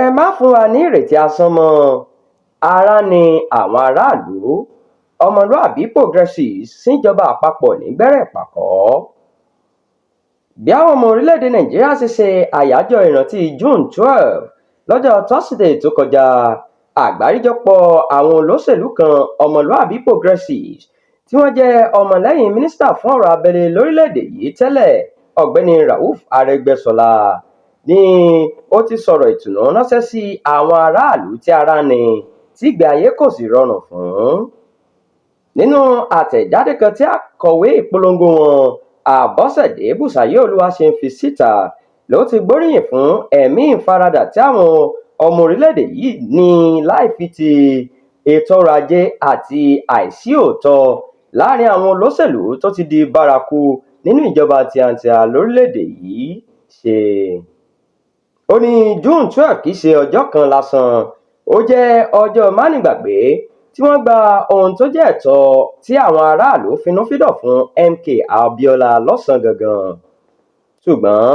Ẹ má fún wa ní ìrètí asán mọ́, ara ni àwọn aráàlú. Ọmọlúàbí Progressives síjọba àpapọ̀ ní gbẹ́rẹ́ ìpàkọ́. Bí àwọn ọmọ orílẹ̀-èdè Nàìjíríà ṣe ṣe àyájọ́ ìrántí June 12 lọ́jọ́ Tọ́sídẹ̀ẹ́ tó kọjá, àgbáríjọpọ̀ àwọn olóṣèlú kan, Ọmọlúàbí Progressives, tí wọ́n jẹ́ ọmọlẹ́yìn mínísítà fún ọ̀rọ̀ abẹ́lé lórílẹ̀-èdè yìí tẹ́lẹ̀, Ọ̀gbẹ́ni Rauf Arẹ́gbẹ́ṣọlá, ni ó ti sọ̀rọ̀ ìtùnú ránṣẹ́ sí àwọn aráàlú tí ara ní, tí ìgbé ayé kò sì rọrùn fún. Nínú àtẹ̀jáde kan tí akọ̀wé ìpolongo wọn, Àbọ̀sẹ̀dé Bùsáyọ̀ Olúwaṣeun, fi síta ló ti gbóríyìn fún ẹ̀mí ìfaradà tí àwọn ọmọ orílẹ̀-èdè yìí ní láì fi ti ètò ọrọ̀ ajé àti àìsí òótọ́ láàrin àwọn olóṣèlú tó ti di bárakú nínú ìjọba tiwantiwa lórílẹ̀-èdè yìí ṣe. Ó ní June 12 kì í ṣe ọjọ́ kan lásán, ó jẹ́ ọjọ́ mánigbàgbé tí wọ́n gba ohun tó jẹ́ ẹ̀tọ́ tí àwọn aráàlú fínúfíndọ̀ fún MK Abiola lọ́sàn-án gangan. Ṣùgbọ́n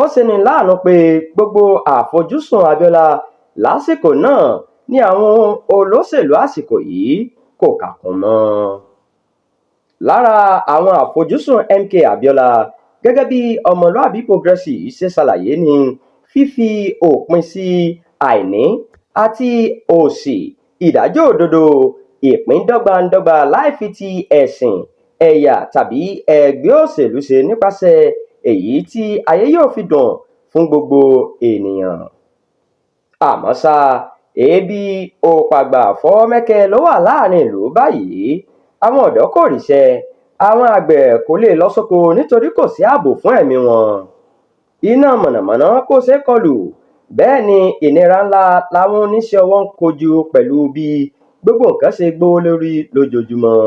ó ṣeni láàánú pé gbogbo àfojúsùn Abiola lásìkò náà ni àwọn olóṣèlú àsìkò yìí kò kà kún mọ́. Lára àwọn àfojúsùn MK Abiola, gẹ́gẹ́ bí Ọmọlúàbí Progressives ṣe ṣàlàyé, ní fífi òpin sí àìní àti òṣì, ìdájọ́ òdodo, ìpín dọ́gba-n-dọ́gba láì fi ti ẹ̀sìn, ẹ̀yà tàbí ẹgbẹ́ òṣèlú ṣe, nípasẹ̀ èyí tí ayé yóò fi dùn fún gbogbo ènìyàn. Àmọ́ ṣá, ebi ò pàgbà fọwọ́ mẹ́kẹ́ ló wà láàrin ìlú báyìí. Àwọn ọ̀dọ́ kò ríṣẹ́, àwọn àgbẹ̀ kò lè lọ sóko nítorí kò sí ààbò fún ẹ̀mí wọn, iná mọ̀nàmọ́ná kò ṣeé kọlù, bẹ́ẹ̀ ni ìnira ńlá làwọn oníṣẹ́ ọwọ́ ń kojú pẹ̀lú bí gbogbo nǹkan ṣe gbówó lórí lójoojúmọ́.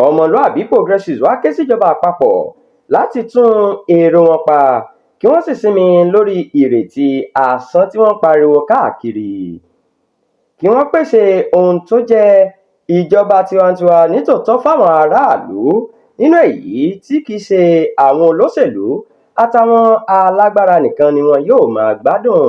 Ọmọlúàbí Progressives wá ké síjọba àpapọ̀ láti tún èrò wọn pa, kí wọ́n sì sinmi lórí ìrètí asán tí wọ́n ń pariwo káàkiri, kí wọ́n pèsè ohun tó jẹ́ ìjọba tiwantiwa nítòótọ́ fáwọn aráàlú, nínú èyí tí kì í ṣe àwọn olóṣèlú àtàwọn alágbára nìkan ni wọn yóò máa gbádùn.